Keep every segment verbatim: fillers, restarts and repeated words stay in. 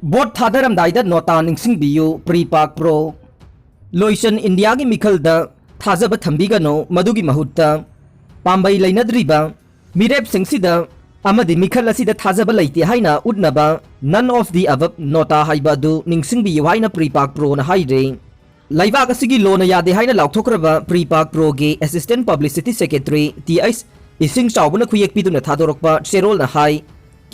Vote ꯊꯥꯗꯔꯝꯗꯥꯏꯗ ꯅꯣꯇꯥ ꯅꯤꯡꯁꯤꯡꯕꯤꯌꯨ, pre ꯄꯥꯛ pro. ꯂꯣꯏꯁꯟ ꯏꯟꯗꯤꯌꯥꯒꯤ ꯃꯤꯈꯜꯗ ꯊꯥꯖꯕ ꯊꯝꯕꯤꯒꯅꯨ, ꯃꯗꯨꯒꯤ ꯃꯍꯨꯠꯇ ꯄꯥꯝꯕꯩ ꯂꯩꯅꯗ꯭ꯔꯤꯕ ꯃꯤꯔꯦꯞꯁꯤꯡꯁꯤꯗ ꯑꯃꯗꯤ ꯃꯤꯈꯜ ꯑꯁꯤꯗ ꯊꯥꯖꯕ ꯂꯩꯇꯦ ꯍꯥꯏꯅ ꯎꯠꯅꯕ none of the above ꯅꯣꯇꯥ ꯍꯥꯏꯕ ꯑꯗꯨ ꯅꯤꯡꯁꯤꯡꯕꯤꯌꯨ ꯍꯥꯏꯅ ꯄ꯭ꯔꯤ ꯄꯥꯛ ꯄ꯭ꯔꯣꯅ ꯍꯥꯏꯔꯦ꯫ ꯂꯩꯕꯥꯛ ꯑꯁꯤꯒꯤ ꯂꯣꯅ ꯌꯥꯗꯦ ꯍꯥꯏꯅ ꯂꯥꯎꯊꯣꯛꯈ꯭ꯔꯕ ꯄ꯭ꯔꯤ ꯄꯥꯛ ꯄ꯭ꯔꯣꯒꯤ assistant publicity secretary T H ꯏꯁꯤꯡ ꯆꯥꯎꯕꯅ ꯈꯨꯌꯦꯛ ꯄꯤꯗꯨꯅ ꯊꯥꯗꯣꯔꯛꯄ ꯆꯦꯔꯣꯜꯅ ꯍꯥꯏ,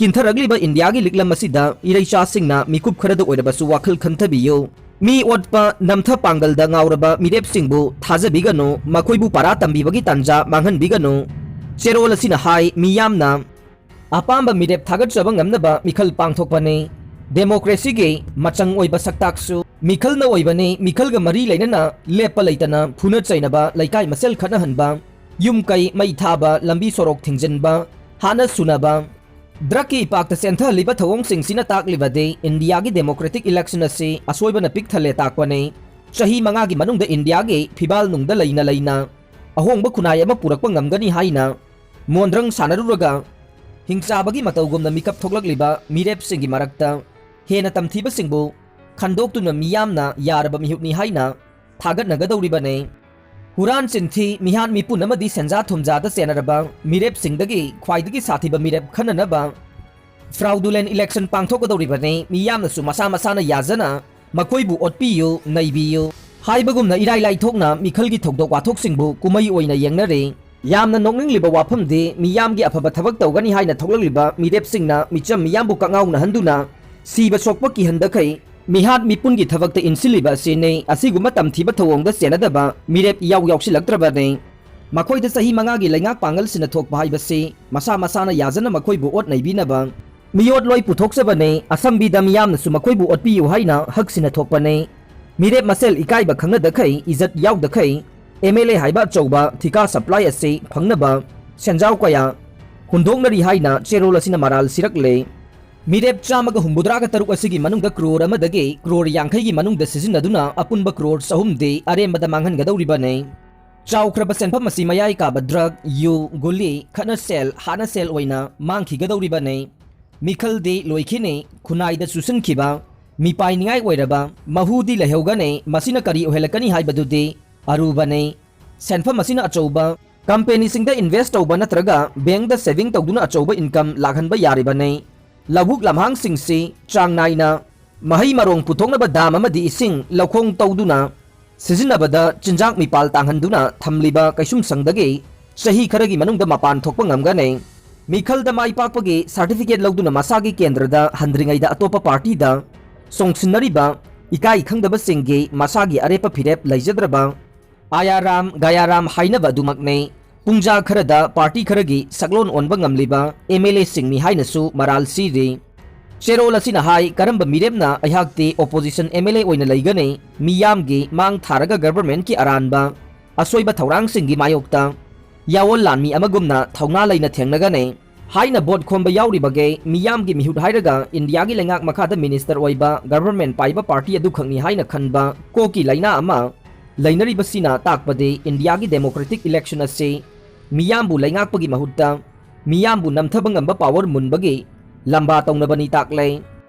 ꯀꯤꯟꯊꯔꯛꯂꯤꯕ ꯏꯟꯗꯤꯌꯥꯒꯤ ꯂꯤꯛꯂꯝ ꯑꯁꯤꯗ ꯏꯔꯩꯆꯥꯁꯤꯡꯅ ꯃꯤꯀꯨꯞ ꯈꯔꯗ ꯑꯣꯏꯔꯕꯁꯨ ꯋꯥꯈꯜ ꯈꯟꯊꯕꯤꯌꯨ꯫ ꯃꯤ ꯑꯣꯠꯄ, ꯅꯝꯊ ꯄꯥꯡꯒꯜꯗ ꯉꯥꯎꯔꯕ ꯃꯤꯔꯦꯞꯁꯤꯡꯕꯨ ꯊꯥꯖꯕꯤꯒꯅꯨ, ꯃꯈꯣꯏꯕꯨ ꯄꯔꯥ ꯇꯝꯕꯤꯕꯒꯤ ꯇꯥꯟꯖꯥ ꯃꯥꯡꯍꯟꯕꯤꯒꯅꯨ꯫ ꯆꯦꯔꯣꯜ ꯑꯁꯤꯅ ꯍꯥꯏ, ꯃꯤꯌꯥꯝꯅ ꯑꯄꯥꯝꯕ ꯃꯤꯔꯦꯞ ꯊꯥꯒꯠꯆꯕ ꯉꯝꯅꯕ ꯃꯤꯈꯜ ꯄꯥꯡꯊꯣꯛꯄꯅꯤ꯫ ꯗꯦꯃꯣꯀ꯭ꯔꯦꯁꯤꯒꯤ ꯃꯆꯪ ꯑꯣꯏꯕ ꯁꯛꯇꯥꯛꯁꯨ ꯃꯤꯈꯜꯅ ꯑꯣꯏꯕꯅꯤ꯫ ꯃꯤꯈꯜꯒ ꯃꯔꯤ ꯂꯩꯅꯅ ꯂꯦꯞꯄ ꯂꯩꯇꯅ ꯐꯨꯅ ꯆꯩꯅꯕ, ꯂꯩꯀꯥꯏ ꯃꯁꯦꯜ ꯈꯠꯅꯍꯟꯕ, ꯌꯨꯝ ꯀꯩ ꯃꯩ ꯊꯥꯕ, ꯂꯝꯕꯤ ꯁꯣꯔꯣꯛ ꯊꯤꯡꯖꯤꯟꯕ, ꯍꯥꯠꯅ ꯁꯨꯅꯕ, ꯗ꯭ꯔꯒꯀꯤ ꯏꯄꯥꯛꯇ ꯆꯦꯟꯊꯍꯜꯂꯤꯕ ꯊꯧꯑꯣꯡꯁꯤꯡꯁꯤꯅ ꯇꯥꯛꯂꯤꯕꯗꯤ ꯏꯟꯗꯤꯌꯥꯒꯤ ꯗꯦꯃꯣꯀ꯭ꯔꯦꯇꯤꯛ ꯏꯂꯦꯛꯁꯟ ꯑꯁꯤ ꯑꯁꯣꯏꯕꯅ ꯄꯤꯛ ꯊꯜꯂꯦ ꯇꯥꯛꯄꯅꯤ꯫ ꯆꯍꯤ ꯃꯉꯥꯒꯤ ꯃꯅꯨꯡꯗ ꯏꯟꯗꯤꯌꯥꯒꯤ ꯐꯤꯕꯥꯜ ꯅꯨꯡꯗ ꯂꯩꯅ ꯂꯩꯅ ꯑꯍꯣꯡꯕ ꯈꯨꯟꯅꯥꯏ ꯑꯃ ꯄꯨꯔꯛꯄ ꯉꯝꯒꯅꯤ ꯍꯥꯏꯅ ꯃꯣꯟꯗ꯭ꯔꯪ ꯁꯥꯟꯅꯔꯨꯔꯒ ꯍꯤꯡꯆꯥꯕꯒꯤ ꯃꯇꯧꯒꯨꯝꯅ ꯃꯤꯀꯞ ꯊꯣꯛꯂꯛꯂꯤꯕ ꯃꯤꯔꯦꯞꯁꯤꯡꯒꯤ ꯃꯔꯛꯇ ꯍꯦꯟꯅ ꯇꯝꯊꯤꯕꯁꯤꯡꯕꯨ ꯈꯟꯗꯣꯛꯇꯨꯅ ꯃꯤꯌꯥꯝꯅ ꯌꯥꯔꯕ ꯃꯤꯍꯨꯠꯅꯤ ꯍꯥꯏꯅ ꯊꯥꯒꯠꯅꯒꯗꯧꯔꯤꯕꯅꯤ꯫ ꯍꯨꯔꯥꯟ ꯆꯤꯟꯊꯤ, ꯃꯤꯍꯥꯠ ꯃꯤꯄꯨꯟ ꯑꯃꯗꯤ ꯁꯦꯟꯖꯥ ꯊꯨꯝꯖꯥꯗ ꯆꯦꯟꯅꯔꯕ ꯃꯤꯔꯦꯞꯁꯤꯡꯗꯒꯤ ꯈ꯭ꯋꯥꯏꯗꯒꯤ ꯁꯥꯊꯤꯕ ꯃꯤꯔꯦꯞ ꯈꯟꯅꯅꯕ fraudulent election ꯄꯥꯡꯊꯣꯛꯀꯗꯧꯔꯤꯕꯅꯤ꯫ ꯃꯤꯌꯥꯝꯅꯁꯨ ꯃꯁꯥ ꯃꯁꯥꯅ ꯌꯥꯖꯅ ꯃꯈꯣꯏꯕꯨ ꯑꯣꯠꯄꯤꯌꯨ, ꯅꯩꯕꯤꯌꯨ ꯍꯥꯏꯕꯒꯨꯝꯅ ꯏꯔꯥꯏ ꯂꯥꯏꯊꯣꯛꯅ ꯃꯤꯈꯜꯒꯤ ꯊꯧꯗꯣꯛ ꯋꯥꯊꯣꯛꯁꯤꯡꯕꯨ ꯀꯨꯝꯍꯩ ꯑꯣꯏꯅ ꯌꯦꯡꯅꯔꯤ꯫ ꯌꯥꯝꯅ ꯅꯣꯛꯅꯤꯡꯂꯤꯕ ꯋꯥꯐꯝꯗꯤ, ꯃꯤꯌꯥꯝꯒꯤ ꯑꯐꯕ ꯊꯕꯛ ꯇꯧꯒꯅꯤ ꯍꯥꯏꯅ ꯊꯣꯛꯂꯛꯂꯤꯕ ꯃꯤꯔꯦꯞꯁꯤꯡꯅ ꯃꯤꯆꯝ ꯃꯤꯌꯥꯝꯕꯨ ꯀꯛꯉꯥꯎꯅꯍꯟꯗꯨꯅ ꯁꯤꯕ ꯁꯣꯛꯄ ꯀꯤꯍꯟꯗꯈꯩ ꯃꯤꯍꯥꯠ ꯃꯤꯄꯨꯟꯒꯤ ꯊꯕꯛꯇ ꯏꯟꯁꯤꯜꯂꯤꯕ ꯑꯁꯤꯅꯤ꯫ ꯑꯁꯤꯒꯨꯝꯕ ꯇꯝꯊꯤꯕ ꯊꯧꯑꯣꯡꯗ ꯆꯦꯟꯅꯗꯕ ꯃꯤꯔꯦꯞ ꯏꯌꯥꯎ ꯌꯥꯎꯁꯤꯜꯂꯛꯇ꯭ꯔꯕꯅꯤ꯫ ꯃꯈꯣꯏꯗ ꯆꯍꯤ ꯃꯉꯥꯒꯤ ꯂꯩꯉꯥꯛ ꯄꯥꯡꯒꯜ ꯁꯤꯟꯅ ꯊꯣꯛꯄ ꯍꯥꯏꯕꯁꯤ ꯃꯁꯥ ꯃꯁꯥꯅ ꯌꯥꯖꯅ ꯃꯈꯣꯏꯕꯨ ꯑꯣꯠ ꯅꯩꯕꯤꯅꯕ ꯃꯤꯑꯣꯠ ꯂꯣꯏ ꯄꯨꯊꯣꯛꯆꯕꯅꯤ꯫ ꯑꯁꯝꯕꯤꯗ ꯃꯤꯌꯥꯝꯅꯁꯨ ꯃꯈꯣꯏꯕꯨ ꯑꯣꯠꯄꯤꯌꯨ ꯍꯥꯏꯅ ꯍꯛ ꯁꯤꯟꯅ ꯊꯣꯛꯄꯅꯤ꯫ ꯃꯤꯔꯦꯞ ꯃꯁꯦꯜ ꯏꯀꯥꯏꯕ ꯈꯪꯅꯗꯈꯩ, ꯏꯖꯠ ꯌꯥꯎꯗꯈꯩ, ꯑꯦꯝ ꯑꯦꯜ ꯑꯦ ꯍꯥꯏꯕ ꯑꯆꯧꯕ ꯊꯤꯀꯥ ꯁꯄ꯭ꯂꯥꯏ ꯑꯁꯤ ꯐꯪꯅꯕ ꯁꯦꯟꯖꯥꯎ ꯀꯌꯥ ꯍꯨꯟꯗꯣꯛꯅꯔꯤ ꯍꯥꯏꯅ ꯆꯦꯔꯣꯜ ꯑꯁꯤꯅ ꯃꯔꯥꯜ ꯁꯤꯔꯛꯂꯦ꯫ ꯃꯤꯔꯦꯞ ꯆꯥꯝꯃꯒ ꯍꯨꯝꯐꯨꯇꯔꯥꯒ ꯇꯔꯨꯛ ꯑꯁꯤꯒꯤ ꯃꯅꯨꯡꯗ ꯀ꯭ꯔꯣꯔ ꯑꯃꯗꯒꯤ ꯀ꯭ꯔꯣꯔ ꯌꯥꯡꯈꯩꯒꯤ ꯃꯅꯨꯡꯗ ꯁꯤꯖꯤꯟꯅꯗꯨꯅ ꯑꯄꯨꯟꯕ ꯀ꯭ꯔꯣꯔ ꯆꯍꯨꯝꯗꯤ ꯑꯔꯦꯝꯕꯗ ꯃꯥꯡꯍꯟꯒꯗꯧꯔꯤꯕꯅꯤ꯫ ꯆꯥꯎꯈ꯭ꯔꯕ ꯁꯦꯟꯐꯝ ꯑꯁꯤ ꯃꯌꯥꯏ ꯀꯥꯕ ꯗ꯭ꯔꯒ, ꯌꯨ, ꯒꯨꯂꯤ, ꯈꯠꯅ ꯁꯦꯜ, ꯍꯥꯠꯅ ꯁꯦꯜ ꯑꯣꯏꯅ ꯃꯥꯡꯈꯤꯒꯗꯧꯔꯤꯕꯅꯤ꯫ ꯃꯤꯈꯜꯗꯤ ꯂꯣꯏꯈꯤꯅꯤ, ꯈꯨꯟꯅꯥꯏꯗ ꯆꯨꯁꯤꯟꯈꯤꯕ, ꯃꯤꯄꯥꯏꯅꯤꯡꯉꯥꯏ ꯑꯣꯏꯔꯕ ꯃꯍꯨꯗꯤ ꯂꯩꯍꯧꯒꯅꯤ꯫ ꯃꯁꯤꯅ ꯀꯔꯤ ꯑꯣꯏꯍꯜꯂꯛꯀꯅꯤ ꯍꯥꯏꯕꯗꯨꯗꯤ ꯑꯔꯨꯕꯅꯤ꯫ ꯁꯦꯟꯐꯝ ꯑꯁꯤꯅ ꯑꯆꯧꯕ ꯀꯝꯄꯦꯅꯤꯁꯤꯡꯗ ꯏꯟꯚꯦꯁ ꯇꯧꯕ ꯅꯠꯇ꯭ꯔꯒ ꯕꯦꯡꯗ ꯁꯦꯚꯤꯡ ꯇꯧꯗꯨꯅ ꯑꯆꯧꯕ ꯏꯟꯀꯝ ꯂꯥꯛꯍꯟꯕ ꯌꯥꯔꯤꯕꯅꯤ꯫ ꯂꯧꯕꯨꯛ ꯂꯝꯍꯥꯡꯁꯤꯡꯁꯤ ꯆꯥꯡ ꯅꯥꯏꯅ ꯃꯍꯩ ꯃꯔꯣꯡ ꯄꯨꯊꯣꯛꯅꯕ ꯗꯥꯝ ꯑꯃꯗꯤ ꯏꯁꯤꯡ ꯂꯧꯈꯣꯡ ꯇꯧꯗꯨꯅ ꯁꯤꯖꯤꯟꯅꯕꯗ ꯆꯤꯟꯖꯥꯛ ꯃꯤꯄꯥꯜ ꯇꯥꯡꯍꯟꯗꯨꯅ ꯊꯝꯂꯤꯕ ꯀꯩꯁꯨꯝꯁꯪꯗꯒꯤ ꯆꯍꯤ ꯈꯔꯒꯤ ꯃꯅꯨꯡꯗ ꯃꯄꯥꯟ ꯊꯣꯛꯄ ꯉꯝꯒꯅꯤ꯫ ꯃꯤꯈꯜꯗ ꯃꯥꯏ ꯄꯥꯛꯄꯒꯤ ꯁꯥꯔꯇꯤꯐꯤꯀꯦꯠ ꯂꯧꯗꯨꯅ ꯃꯁꯥꯒꯤ ꯀꯦꯟꯗ꯭ꯔꯗ ꯍꯟꯗ꯭ꯔꯤꯉꯩꯗ ꯑꯇꯣꯞꯄ ꯄꯥꯔꯇꯤꯗ ꯆꯣꯡꯁꯤꯟꯅꯔꯤꯕ ꯏꯀꯥꯏ ꯈꯪꯗꯕꯁꯤꯡꯒꯤ ꯃꯁꯥꯒꯤ ꯑꯔꯦꯞꯄ ꯐꯤꯔꯦꯞ ꯂꯩꯖꯗ꯭ꯔꯕ ꯑꯥꯌꯥꯔꯥꯝ ꯒꯌꯥꯔꯥꯝ ꯍꯥꯏꯅꯕ ꯑꯗꯨꯃꯛꯅꯤ꯫ ꯄꯨꯡꯖꯥ ꯈꯔꯗ ꯄꯥꯔꯇꯤ ꯈꯔꯒꯤ ꯁꯛꯂꯣꯟ ꯑꯣꯟꯕ ꯉꯝꯂꯤꯕ ꯑꯦꯝ ꯑꯦꯜ ꯑꯦꯁꯤꯡꯅꯤ ꯍꯥꯏꯅꯁꯨ ꯃꯔꯥꯜ ꯁꯤꯔꯤ꯫ ꯆꯦꯔꯣꯜ ꯑꯁꯤꯅ ꯍꯥꯏ, ꯀꯔꯝꯕ ꯃꯤꯔꯦꯞꯅ ꯑꯩꯍꯥꯛꯇꯤ ꯑꯣꯄꯣꯖꯤꯁꯟ ꯑꯦꯝ ꯑꯦꯜ ꯑꯦ ꯑꯣꯏꯅ ꯂꯩꯒꯅꯤ? ꯃꯤꯌꯥꯝꯒꯤ ꯃꯥꯡ ꯊꯥꯔꯒ ꯒꯚꯔꯟꯃꯦꯟꯠꯀꯤ ꯑꯔꯥꯟꯕ ꯑꯁꯣꯏꯕ ꯊꯧꯔꯥꯡꯁꯤꯡꯒꯤ ꯃꯥꯌꯣꯛꯇ ꯌꯥꯑꯣꯜ ꯂꯥꯟꯃꯤ ꯑꯃꯒꯨꯝꯅ ꯊꯧꯅꯥ ꯂꯩꯅ ꯊꯦꯡꯅꯒꯅꯤ ꯍꯥꯏꯅ ꯚꯣꯠ ꯈꯣꯝꯕ ꯌꯥꯎꯔꯤꯕꯈꯩ ꯃꯤꯌꯥꯝꯒꯤ ꯃꯤꯍꯨꯠ ꯍꯥꯏꯔꯒ ꯏꯟꯗꯤꯌꯥꯒꯤ ꯂꯩꯉꯥꯛ ꯃꯈꯥꯗ ꯃꯤꯅꯤꯁꯇꯔ ꯑꯣꯏꯕ ꯒꯚꯔꯟꯃꯦꯟꯠ ꯄꯥꯏꯕ ꯄꯥꯔꯇꯤ ꯑꯗꯨꯈꯛꯅꯤ ꯍꯥꯏꯅ ꯈꯟꯕ ꯀꯣꯛꯀꯤ ꯂꯥꯏꯅꯥ ꯑꯃ ꯂꯩꯅꯔꯤꯕꯁꯤꯅ ꯇꯥꯛꯄꯗꯤ ꯏꯟꯗꯤꯌꯥꯒꯤ ꯗꯦꯃꯣꯀ꯭ꯔꯦꯇꯤꯛ ꯏꯂꯦꯛꯁꯟ ꯑꯁꯤ ꯃꯤꯌꯥꯝꯕꯨ ꯂꯩꯉꯥꯛꯄꯒꯤ ꯃꯍꯨꯠꯇ ꯃꯤꯌꯥꯝꯕꯨ ꯅꯝꯊꯕ ꯉꯝꯕ ꯄꯥꯋꯔ ꯃꯨꯟꯕꯒꯤ ꯂꯝꯕꯥ ꯇꯧꯅꯕꯅꯤ ꯇꯥꯛꯂꯦ꯫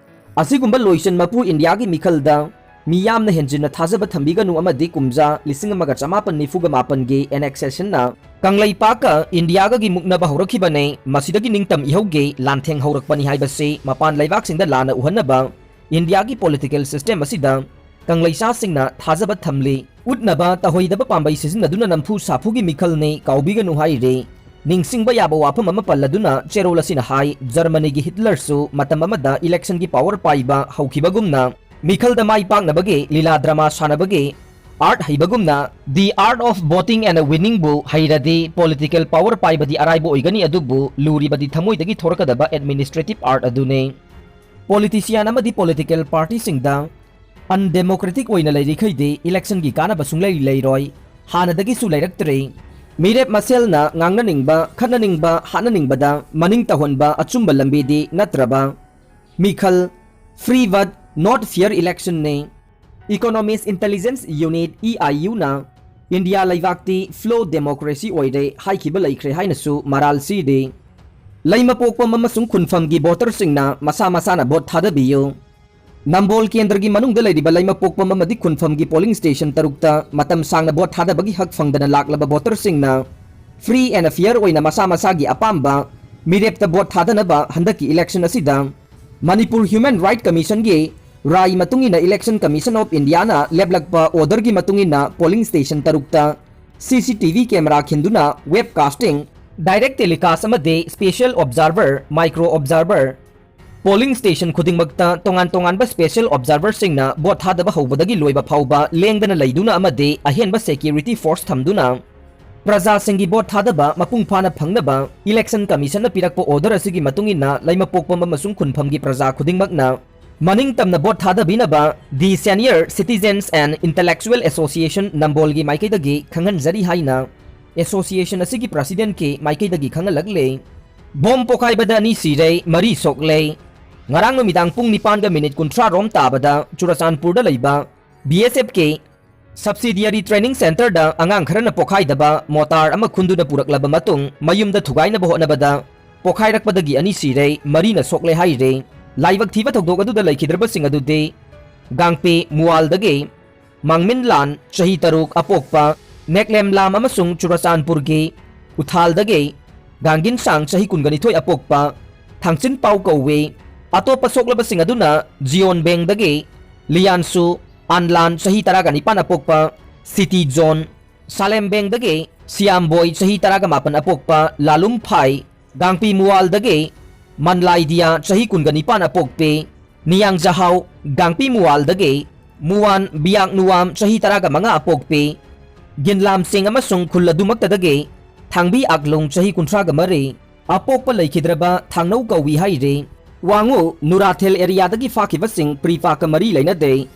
ꯑꯁꯤꯒꯨꯝꯕ ꯂꯣꯏꯁꯟ ꯃꯄꯨ ꯏꯟꯗꯤꯌꯥꯒꯤ ꯃꯤꯈꯜꯗ ꯃꯤꯌꯥꯝꯅ ꯍꯦꯟꯖꯤꯟꯅ ꯊꯥꯖꯕ ꯊꯝꯕꯤꯒꯅꯨ ꯑꯃꯗꯤ ꯀꯨꯝꯖꯥ ꯂꯤꯁꯤꯡ ꯑꯃꯒ ꯆꯃꯥꯄꯟ ꯅꯤꯐꯨꯒ ꯃꯥꯄꯟꯒꯤ ꯑꯦꯅꯦꯛꯁꯦꯁꯟꯅ ꯀꯪꯂꯩꯄꯥꯛꯀ ꯏꯟꯗꯤꯌꯥꯒꯒꯤ ꯃꯨꯛꯅꯕ ꯍꯧꯔꯛꯈꯤꯕꯅꯦ꯫ ꯃꯁꯤꯗꯒꯤ ꯅꯤꯡꯇꯝ ꯏꯍꯧꯒꯦ ꯂꯥꯟꯊꯦꯡ ꯍꯧꯔꯛꯄꯅꯤ ꯍꯥꯏꯕꯁꯤ ꯃꯄꯥꯟ ꯂꯩꯕꯥꯛꯁꯤꯡꯗ ꯂꯥꯟꯅ ꯎꯍꯟꯅꯕ ꯏꯟꯗꯤꯌꯥꯒꯤ ꯄꯣꯂꯤꯇꯤꯀꯦꯜ ꯁꯤꯁꯇꯦꯝ ꯑꯁꯤꯗ ꯀꯪꯂꯩꯁꯥꯁꯤꯡꯅ ꯊꯥꯖꯕ ꯊꯝꯂꯤ꯫ ꯎꯠꯅꯕ ꯇꯧꯍꯩꯗꯕ ꯄꯥꯝꯕꯩ ꯁꯤꯖꯤꯟꯅꯗꯨꯅ ꯅꯝꯐꯨ ꯁꯥꯐꯨꯒꯤ ꯃꯤꯈꯜꯅꯤ ꯀꯥꯎꯕꯤꯒꯅꯨ ꯍꯥꯏꯔꯤ꯫ ꯅꯤꯡꯁꯤꯡꯕ ꯌꯥꯕ ꯋꯥꯐꯝ ꯑꯃ ꯄꯜꯂꯗꯨꯅ ꯆꯦꯔꯣꯜ ꯑꯁꯤꯅ ꯍꯥꯏ, ꯖꯔꯃꯅꯤꯒꯤ ꯍꯤꯠꯂꯔꯁꯨ ꯃꯇꯝ ꯑꯃꯗ ꯏꯂꯦꯛꯁꯟꯒꯤ ꯄꯥꯋꯔ ꯄꯥꯏꯕ ꯍꯧꯈꯤꯕꯒꯨꯝꯅ ꯃꯤꯈꯜꯗ ꯃꯥꯏ ꯄꯥꯛꯅꯕꯒꯤ ꯂꯤꯂꯥ ꯗ꯭ꯔꯃꯥ ꯁꯥꯟꯅꯕꯒꯤ ꯑꯥꯔꯠ ꯍꯩꯕꯒꯨꯝꯅ The Art of Voting and Winningꯕꯨ ꯍꯩꯔꯗꯤ ꯄꯣꯂꯤꯇꯤꯀꯦꯜ ꯄꯥꯋꯔ ꯄꯥꯏꯕꯗꯤ ꯑꯔꯥꯏꯕ ꯑꯣꯏꯒꯅꯤ, ꯑꯗꯨꯕꯨ ꯂꯨꯔꯤꯕꯗꯤ ꯊꯃꯣꯏꯗꯒꯤ ꯊꯣꯔꯛꯀꯗꯕ ꯑꯦꯗꯃꯤꯅꯤꯁꯇ꯭ꯔꯦꯇꯤꯚ ꯑꯥꯔꯠ ꯑꯗꯨꯅꯤ꯫ ꯄꯣꯂꯤꯇꯤꯁꯤꯌꯥꯟ ꯑꯃꯗꯤ ꯄꯣꯂꯤꯇꯤꯀꯦꯜ ꯄꯥꯔꯇꯤꯁꯤꯡꯗ ꯑꯟꯗꯦꯃꯣꯀ꯭ꯔꯦꯇꯤꯛ ꯑꯣꯏꯅ ꯂꯩꯔꯤꯈꯩꯗꯤ ꯏꯂꯦꯛꯁꯟꯒꯤ ꯀꯥꯟꯅꯕ ꯁꯨꯡꯂꯩ ꯂꯩꯔꯣꯏ, ꯍꯥꯟꯅꯗꯒꯤꯁꯨ ꯂꯩꯔꯛꯇ꯭ꯔꯤ꯫ ꯃꯤꯔꯦꯞ ꯃꯁꯦꯜꯅ ꯉꯥꯡꯅꯅꯤꯡꯕ, ꯈꯠꯅꯅꯤꯡꯕ, ꯍꯥꯠꯅꯅꯤꯡꯕꯗ ꯃꯅꯤꯡ ꯇꯧꯍꯟꯕ ꯑꯆꯨꯝꯕ ꯂꯝꯕꯤꯗꯤ ꯅꯠꯇ꯭ꯔꯕ꯫ ꯃꯤꯈꯜ, free but not fair electionꯅꯤ꯫ Economist Intelligence Unit, E I Uꯅ ꯏꯟꯗꯤꯌꯥ ꯂꯩꯕꯥꯛꯇꯤ ꯐ꯭ꯂꯣ ꯗꯦꯃꯣꯀ꯭ꯔꯦꯁꯤ ꯑꯣꯏꯔꯦ ꯍꯥꯏꯈꯤꯕ ꯂꯩꯈ꯭ꯔꯦ ꯍꯥꯏꯅꯁꯨ ꯃꯔꯥꯜ ꯁꯤꯔꯤ꯫ ꯂꯩꯃꯄꯣꯛꯄꯝ ꯑꯃꯁꯨꯡ ꯈꯨꯟꯐꯝꯒꯤ ꯚꯣꯇꯔꯁꯤꯡꯅ ꯃꯁꯥ ꯃꯁꯥꯅ ꯚꯣꯠ ꯊꯥꯗꯕꯤꯌꯨ꯫ ꯅꯝꯕꯣꯜ ꯀꯦꯟꯗ꯭ꯔꯒꯤ ꯃꯅꯨꯡꯗ ꯂꯩꯔꯤꯕ ꯂꯩꯃꯄꯣꯛꯄꯝ ꯑꯃꯗꯤ ꯈꯨꯟꯐꯝꯒꯤ ꯄꯣꯂꯤꯡ ꯁ꯭ꯇꯦꯁꯟ ꯇꯔꯨꯛꯇ ꯃꯇꯝ ꯁꯥꯡꯅ ꯚꯣꯠ ꯊꯥꯗꯕꯒꯤ ꯍꯛ ꯐꯪꯗꯅ ꯂꯥꯛꯂꯕ ꯚꯣꯇꯔꯁꯤꯡꯅ free and fair ꯑꯣꯏꯅ ꯃꯁꯥ ꯃꯁꯥꯒꯤ ꯑꯄꯥꯝꯕ ꯃꯤꯔꯦꯞꯇ ꯚꯣꯠ ꯊꯥꯗꯅꯕ ꯍꯟꯗꯛꯀꯤ ꯏꯂꯦꯛꯁꯟ ꯑꯁꯤꯗ ꯃꯅꯤꯄꯨꯔ ꯍ꯭ꯌꯨꯃꯦꯟ ꯔꯥꯏꯠ ꯀꯃꯤꯁꯟꯒꯤ ꯔꯥꯏ ꯃꯇꯨꯡ ꯏꯟꯅ Election Commission of Indiaꯅ ꯂꯦꯞꯂꯛꯄ orderꯒꯤ ꯃꯇꯨꯡ ꯏꯟꯅ ꯄꯣꯂꯤꯡ ꯁ꯭ꯇꯦꯁꯟ ꯇꯔꯨꯛꯇ CCTV camera ꯈꯤꯟꯗꯨꯅ webcasting, direct telecast ꯑꯃꯗꯤ special observer, micro observer, polling station ꯈꯨꯗꯤꯡꯃꯛꯇ ꯇꯣꯉꯥꯟ ꯇꯣꯉꯥꯟꯕ special observerꯁꯤꯡꯅ ꯚꯣꯠ ꯊꯥꯗꯕ ꯍꯧꯕꯗꯒꯤ ꯂꯣꯏꯕ ꯐꯥꯎꯕ ꯂꯦꯡꯗꯅ ꯂꯩꯗꯨꯅ ꯑꯃꯗꯤ ꯑꯍꯦꯟꯕ security force ꯊꯝꯗꯨꯅ ꯄ꯭ꯔꯖꯥꯁꯤꯡꯒꯤ ꯚꯣꯠ ꯊꯥꯗꯕ ꯃꯄꯨꯡ ꯐꯥꯅ ꯐꯪꯅꯕ Election Commissionꯅ ꯄꯤꯔꯛꯄ order ꯑꯁꯤꯒꯤ ꯃꯇꯨꯡ ꯏꯟꯅ ꯂꯩꯃꯄꯣꯛꯄꯝ ꯑꯃꯁꯨꯡ ꯈꯨꯟꯐꯝꯒꯤ ꯄ꯭ꯔꯖꯥ ꯈꯨꯗꯤꯡꯃꯛꯅ ꯃꯅꯤꯡ ꯇꯝꯅ ꯚꯣꯠ ꯊꯥꯗꯕꯤꯅꯕ The Senior Citizens and Intellectual Association ꯅꯝꯕꯣꯜꯒꯤ ꯃꯥꯏꯀꯩꯗꯒꯤ ꯈꯪꯍꯟꯖꯔꯤ ꯍꯥꯏꯅ association ꯑꯁꯤꯒꯤ presidentꯀꯤ ꯃꯥꯏꯀꯩꯗꯒꯤ ꯈꯪꯍꯜꯂꯛꯂꯦ꯫ ꯕꯣꯝ ꯄꯣꯈꯥꯏꯕꯗ ꯑꯅꯤ ꯁꯤꯔꯦ, ꯃꯔꯤ ꯁꯣꯛꯂꯦ꯫ ꯉꯔꯥꯡ ꯅꯨꯃꯤꯗꯥꯡ ꯄꯨꯡ ꯅꯤꯄꯥꯟꯒ ꯃꯤꯅꯤꯠ ꯀꯨꯟꯊ꯭ꯔꯥ ꯔꯣꯝ ꯇꯥꯕꯗ ꯆꯨꯔꯆꯥꯟꯄꯨꯔꯗ ꯂꯩꯕ BSFꯀꯤ subsidiary training centreꯗ ꯑꯉꯥꯡ ꯈꯔꯅ ꯄꯣꯈꯥꯏꯗꯕ ꯃꯣꯇꯥꯔ ꯑꯃ ꯈꯨꯟꯗꯨꯅ ꯄꯨꯔꯛꯂꯕ ꯃꯇꯨꯡ ꯃꯌꯨꯝꯗ ꯊꯨꯒꯥꯏꯅꯕ ꯍꯣꯠꯅꯕꯗ ꯄꯣꯈꯥꯏꯔꯛꯄꯗꯒꯤ ꯑꯅꯤ ꯁꯤꯔꯦ, ꯃꯔꯤꯅ ꯁꯣꯛꯂꯦ ꯍꯥꯏꯔꯦ꯫ ꯂꯥꯏꯕꯛ ꯊꯤꯕ ꯊꯧꯗꯣꯛ ꯑꯗꯨꯗ ꯂꯩꯈꯤꯗ꯭ꯔꯕꯁꯤꯡ ꯑꯗꯨꯗꯤ ꯒꯥꯡꯄꯤ ꯃꯨꯋꯥꯜꯗꯒꯤ ꯃꯥꯡꯃꯤꯟꯂꯥꯟ, ꯆꯍꯤ ꯇꯔꯨꯛ, ꯑꯄꯣꯛꯄ ꯅꯦꯛꯂꯦꯝꯂꯥꯝ ꯑꯃꯁꯨꯡ ꯆꯨꯔꯆꯥꯟꯄꯨꯔꯒꯤ ꯎꯊꯥꯜꯗꯒꯤ ꯒꯥꯡꯒꯤꯟꯁꯥꯡ, ꯆꯍꯤ ꯀꯨꯟꯒ ꯅꯤꯊꯣꯏ, ꯑꯄꯣꯛꯄ ꯊꯥꯡꯆꯤꯟꯄꯥꯎ ꯀꯧꯏ꯫ ꯑꯇꯣꯞꯄ ꯁꯣꯛꯂꯕꯁꯤꯡ ꯑꯗꯨꯅ ꯖꯤꯌꯣꯟꯕꯦꯡꯗꯒꯤ ꯂꯤꯌꯥꯟꯁꯨ ꯑꯥꯟꯂꯥꯟ, ꯆꯍꯤ ꯇꯔꯥꯒ ꯅꯤꯄꯥꯟ, ꯑꯄꯣꯛꯄ ꯁꯤꯇꯤ ꯖꯣꯟ, ꯁꯥꯂꯦꯝꯕꯦꯡꯗꯒꯤ ꯁꯤꯌꯥꯝꯕꯣꯏ, ꯆꯍꯤ ꯇꯔꯥꯒ ꯃꯥꯄꯟ, ꯑꯄꯣꯛꯄ ꯂꯥꯂꯨꯝꯐꯥꯏ, ꯒꯥꯡꯄꯤ ꯃꯨꯋꯥꯜꯗꯒꯤ ꯃꯟꯂꯥꯏꯗꯤꯌꯥ, ꯆꯍꯤ ꯀꯨꯟꯒ ꯅꯤꯄꯥꯟ, ꯑꯄꯣꯛꯄꯤ ꯅꯤꯌꯥꯡꯖꯍꯥꯎ, ꯒꯥꯡꯄꯤ ꯃꯨꯋꯥꯜꯗꯒꯤ ꯃꯨꯋꯥꯟ ꯕꯤꯌꯥꯛ ꯅꯨꯋꯥꯝ, ꯆꯍꯤ ꯇꯔꯥꯒ ꯃꯉꯥ, ꯑꯄꯣꯛꯄꯤ ꯒꯤꯟꯂꯥꯝꯁꯤꯡ ꯑꯃꯁꯨꯡ ꯈꯨꯜ ꯑꯗꯨꯃꯛꯇꯗꯒꯤ ꯊꯥꯡꯕꯤ ꯑꯥꯛꯂꯨꯡ, ꯆꯍꯤ ꯀꯨꯟꯊ꯭ꯔꯥꯒ ꯃꯔꯤ, ꯑꯄꯣꯛꯄ ꯂꯩꯈꯤꯗ꯭ꯔꯕ ꯊꯥꯡꯅꯧ ꯀꯧꯏ ꯍꯥꯏꯔꯤ꯫ ꯋꯥꯉꯨ ꯅꯨꯔꯥꯊꯦꯜ ꯑꯦꯔꯤꯌꯥꯗꯒꯤ ꯐꯥꯈꯤꯕꯁꯤꯡ ꯄ꯭ꯔꯤꯐꯥꯀ ꯃꯔꯤ ꯂꯩꯅꯗꯦ꯫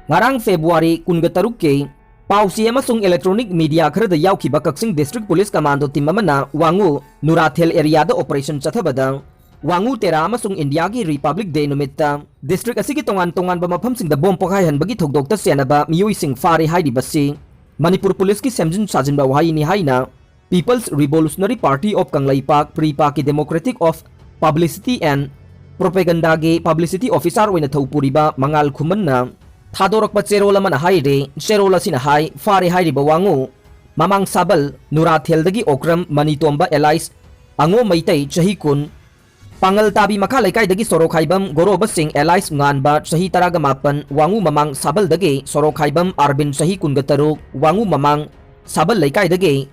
ꯉꯔꯥꯡ ꯐꯦꯕ꯭ꯔꯨꯋꯥꯔꯤ ꯀꯨꯟꯒ ꯇꯔꯨꯛꯀꯤ ꯄꯥꯎꯆꯦ ꯑꯃꯁꯨꯡ electronic media ꯈꯔꯗ ꯌꯥꯎꯈꯤꯕ ꯀꯛꯆꯤꯡ district police commando team ꯑꯃꯅ ꯋꯥꯉꯨ ꯅꯨꯔꯥꯊꯦꯜ ꯑꯦꯔꯤꯌꯥꯗ operation ꯆꯠꯊꯕꯗ ꯋꯥꯉꯨ ꯇꯦꯔꯥ ꯑꯃꯁꯨꯡ ꯏꯟꯗꯤꯌꯥꯒꯤ Republic Day ꯅꯨꯃꯤꯠꯇ district ꯑꯁꯤꯒꯤ ꯇꯣꯉꯥꯟ ꯇꯣꯉꯥꯟꯕ ꯃꯐꯝꯁꯤꯡꯗ ꯕꯣꯝ ꯄꯣꯈꯥꯏꯍꯟꯕꯒꯤ ꯊꯧꯗꯣꯛꯇ ꯆꯦꯟꯅꯕ ꯃꯤꯑꯣꯏꯁꯤꯡ ꯐꯥꯔꯦ ꯍꯥꯏꯔꯤꯕꯁꯤ ꯃꯅꯤꯄꯨꯔ policeꯀꯤ ꯁꯦꯝꯖꯤꯟ ꯁꯥꯖꯤꯟꯕ ꯋꯥꯍꯩꯅꯤ ꯍꯥꯏꯅ People's Revolutionary Party of Kangleipak, PREPAK ꯀꯤ Democratic of Publicity and Propaganda ꯒꯤ Publicity Officer ꯑꯣꯏꯅ ꯊꯧ ꯄꯨꯔꯤꯕ ꯃꯉꯥꯜ ꯈꯨꯃꯟꯅ ꯊꯥꯗꯣꯔꯛꯄ ꯆꯦꯔꯣꯜ ꯑꯃꯅ ꯍꯥꯏꯔꯤ꯫ ꯆꯦꯔꯣꯜ ꯑꯁꯤꯅ ꯍꯥꯏ, ꯐꯥꯔꯦ ꯍꯥꯏꯔꯤꯕ ꯋꯥꯉꯨ ꯃꯃꯥꯡ ꯁꯥꯕꯜ ꯅꯨꯔꯥꯊꯦꯜꯗꯒꯤ ꯑꯣꯀ꯭ꯔꯝ ꯃꯅꯤꯇꯣꯝꯕ alias ꯑꯉꯣ ꯃꯩꯇꯩ ꯆꯍꯤ ꯀꯨꯟ, ꯄꯥꯉꯜ ꯇꯥꯕꯤ ꯃꯈꯥ ꯂꯩꯀꯥꯏꯗꯒꯤ ꯁꯣꯔꯣꯛꯈꯥꯏꯕꯝ ꯒꯣꯔꯣꯕ ꯁꯤꯡ alias ꯉꯥꯟꯕ ꯆꯍꯤ ꯇꯔꯥꯒ ꯃꯥꯄꯟ, ꯋꯥꯉꯨ ꯃꯃꯥꯡ ꯁꯥꯕꯜꯗꯒꯤ ꯁꯣꯔꯣꯛꯈꯥꯏꯕꯝ ꯑꯥꯔꯕꯤꯟ ꯆꯍꯤ ꯀꯨꯟꯒ ꯇꯔꯨꯛ, ꯋꯥꯉꯨ ꯃꯃꯥꯡ ꯁꯥꯕꯜ ꯂꯩꯀꯥꯏꯗꯒꯤ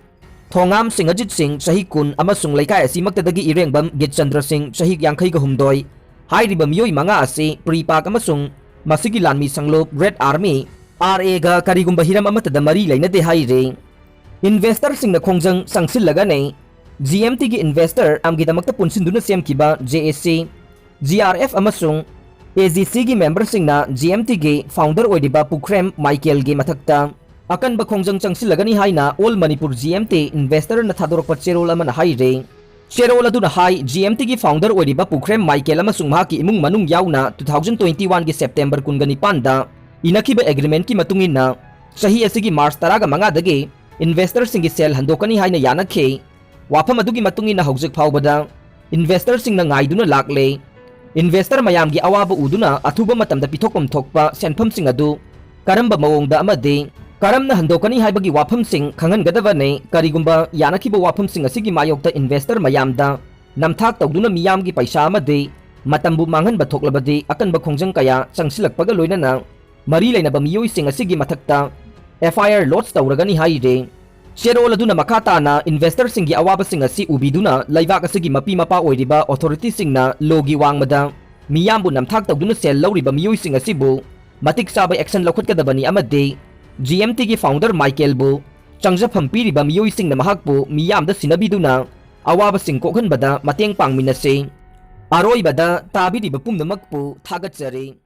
ꯊꯣꯉꯥꯝ ꯁꯤꯡꯍꯖꯤꯠ ꯁꯤꯡ ꯆꯍꯤ ꯀꯨꯟ ꯑꯃꯁꯨꯡ ꯂꯩꯀꯥꯏ ꯑꯁꯤꯃꯛꯇꯗꯒꯤ ꯏꯔꯦꯡꯕꯝ ꯒꯤꯠꯆꯟꯗ꯭ꯔ ꯁꯤꯡ ꯆꯍꯤ ꯌꯥꯡꯈꯩꯒ ꯍꯨꯝꯗꯣꯏ꯫ ꯍꯥꯏꯔꯤꯕ ꯃꯤꯑꯣꯏ ꯃꯉꯥ ꯑꯁꯤ PREPAK ꯑꯃꯁꯨꯡ ꯃꯁꯤꯒꯤ ꯂꯥꯟꯃꯤ ꯁꯪꯂꯨꯞ Red Army, RA ꯒ ꯀꯔꯤꯒꯨꯝꯕ ꯍꯤꯔꯝ ꯑꯃꯠꯇꯗ ꯃꯔꯤ ꯂꯩꯅꯗꯦ ꯍꯥꯏꯔꯤ꯫ Investor ꯁꯤꯡꯅ ꯈꯣꯡꯖꯪ ꯆꯪꯁꯤꯜꯂꯒꯅꯤ꯫ GMT ꯒꯤ investor ꯃꯌꯥꯝꯒꯤꯗꯃꯛꯇ ꯄꯨꯟꯁꯤꯟꯗꯨꯅ ꯁꯦꯝꯈꯤꯕ JAC, GRF ꯑꯃꯁꯨꯡ AGC ꯒꯤ member ꯁꯤꯡꯅ GMT ꯒꯤ founder ꯑꯣꯏꯔꯤꯕ ꯄꯨꯈ꯭ꯔꯦꯝ ꯃꯥꯏꯀꯦꯜꯒꯤ ꯃꯊꯛꯇ ꯑꯀꯟꯕ ꯈꯣꯡꯖꯪ ꯆꯪꯁꯤꯜꯂꯒꯅꯤ ꯍꯥꯏꯅ All Manipur GMT Investor ꯅ ꯊꯥꯗꯣꯔꯛꯄ ꯆꯦꯔꯣꯜ ꯑꯃꯅ ꯍꯥꯏꯔꯤ꯫ ꯆꯦꯔꯣꯜ ꯑꯗꯨꯅ ꯍꯥꯏ, GMT ꯒꯤ founder ꯑꯣꯏꯔꯤꯕ ꯄꯨꯈ꯭ꯔꯦꯝ ꯃꯥꯏꯀꯦꯜ ꯑꯃꯁꯨꯡ ꯃꯍꯥꯛꯀꯤ ꯏꯃꯨꯡ ꯃꯅꯨꯡ ꯌꯥꯎꯅ two thousand twenty one ꯒꯤ September ꯀꯨꯟꯒ ꯅꯤꯄꯥꯟꯗ ꯏꯅꯈꯤꯕ agreement ꯀꯤ ꯃꯇꯨꯡ ꯏꯟꯅ ꯆꯍꯤ ꯑꯁꯤꯒꯤ March ꯇꯔꯥꯒ ꯃꯉꯥꯗꯒꯤ investor ꯁꯤꯡꯒꯤ ꯁꯦꯜ ꯍꯟꯗꯣꯛꯀꯅꯤ ꯍꯥꯏꯅ ꯌꯥꯅꯈꯤ꯫ ꯋꯥꯐꯝ ꯑꯗꯨꯒꯤ ꯃꯇꯨꯡ ꯏꯟꯅ ꯍꯧꯖꯤꯛ ꯐꯥꯎꯕꯗ investor ꯁꯤꯡꯅ ꯉꯥꯏꯗꯨꯅ ꯂꯥꯛꯂꯦ꯫ Investor ꯃꯌꯥꯝꯒꯤ ꯑꯋꯥꯕ ꯎꯗꯨꯅ ꯑꯊꯨꯕ ꯃꯇꯝꯗ ꯄꯤꯊꯣꯛꯐꯝ ꯊꯣꯛꯄ ꯁꯦꯟꯐꯝꯁꯤꯡ ꯑꯗꯨ ꯀꯔꯝꯕ ꯃꯑꯣꯡꯗ ꯑꯃꯗꯤ ꯀꯔꯝꯅ ꯍꯟꯗꯣꯛꯀꯅꯤ ꯍꯥꯏꯕꯒꯤ ꯋꯥꯐꯝꯁꯤꯡ ꯈꯪꯍꯟꯒꯗꯕꯅꯤ꯫ ꯀꯔꯤꯒꯨꯝꯕ ꯌꯥꯅꯈꯤꯕ ꯋꯥꯐꯝꯁꯤꯡ ꯑꯁꯤꯒꯤ ꯃꯥꯌꯣꯛꯇ investor ꯃꯌꯥꯝꯗ ꯅꯝꯊꯥꯛ ꯇꯧꯗꯨꯅ ꯃꯤꯌꯥꯝꯒꯤ ꯄꯩꯁꯥ ꯑꯃꯗꯤ ꯃꯇꯝꯕꯨ ꯃꯥꯡꯍꯟꯕ ꯊꯣꯛꯂꯕꯗꯤ ꯑꯀꯟꯕ ꯈꯣꯡꯖꯪ ꯀꯌꯥ ꯆꯪꯁꯤꯜꯂꯛꯄꯒ ꯂꯣꯏꯅꯅ ꯃꯔꯤ ꯂꯩꯅꯕ ꯃꯤꯑꯣꯏꯁꯤꯡ ꯑꯁꯤꯒꯤ ꯃꯊꯛꯇ FIR lodge ꯇꯧꯔꯒꯅꯤ ꯍꯥꯏꯔꯤ꯫ ꯆꯦꯔꯣꯜ ꯑꯗꯨꯅ ꯃꯈꯥ ꯇꯥꯅ investor ꯁꯤꯡꯒꯤ ꯑꯋꯥꯕꯁꯤꯡ ꯑꯁꯤ ꯎꯕꯤꯗꯨꯅ ꯂꯩꯕꯥꯛ ꯑꯁꯤꯒꯤ ꯃꯄꯤ ꯃꯄꯥ ꯑꯣꯏꯔꯤꯕ authority ꯁꯤꯡꯅ law ꯒꯤ ꯋꯥꯡꯃꯗ ꯃꯤꯌꯥꯝꯕꯨ ꯅꯝꯊꯥꯛ ꯇꯧꯗꯨꯅ ꯁꯦꯜ ꯂꯧꯔꯤꯕ ꯃꯤꯑꯣꯏꯁꯤꯡ ꯑꯁꯤꯕꯨ ꯃꯇꯤꯛ ꯆꯥꯕ action ꯂꯧꯈꯠꯀꯗꯕꯅꯤ ꯑꯃꯗꯤ GMT ꯒꯤ founder ꯃꯥꯏꯀꯦꯜꯕꯨ ꯆꯪꯖꯐꯝ ꯄꯤꯔꯤꯕ ꯃꯤꯑꯣꯏꯁꯤꯡꯅ ꯃꯍꯥꯛꯄꯨ ꯃꯤꯌꯥꯝꯗ ꯁꯤꯟꯅꯕꯤꯗꯨꯅ ꯑꯋꯥꯕꯁꯤꯡ ꯀꯣꯛꯍꯟꯕꯗ ꯃꯇꯦꯡ ꯄꯥꯡꯃꯤꯟꯅꯁꯤ꯫ ꯑꯔꯣꯏꯕꯗ ꯇꯥꯕꯤꯔꯤꯕ ꯄꯨꯝꯅꯃꯛꯄꯨ ꯊꯥꯒꯠꯆꯔꯤ꯫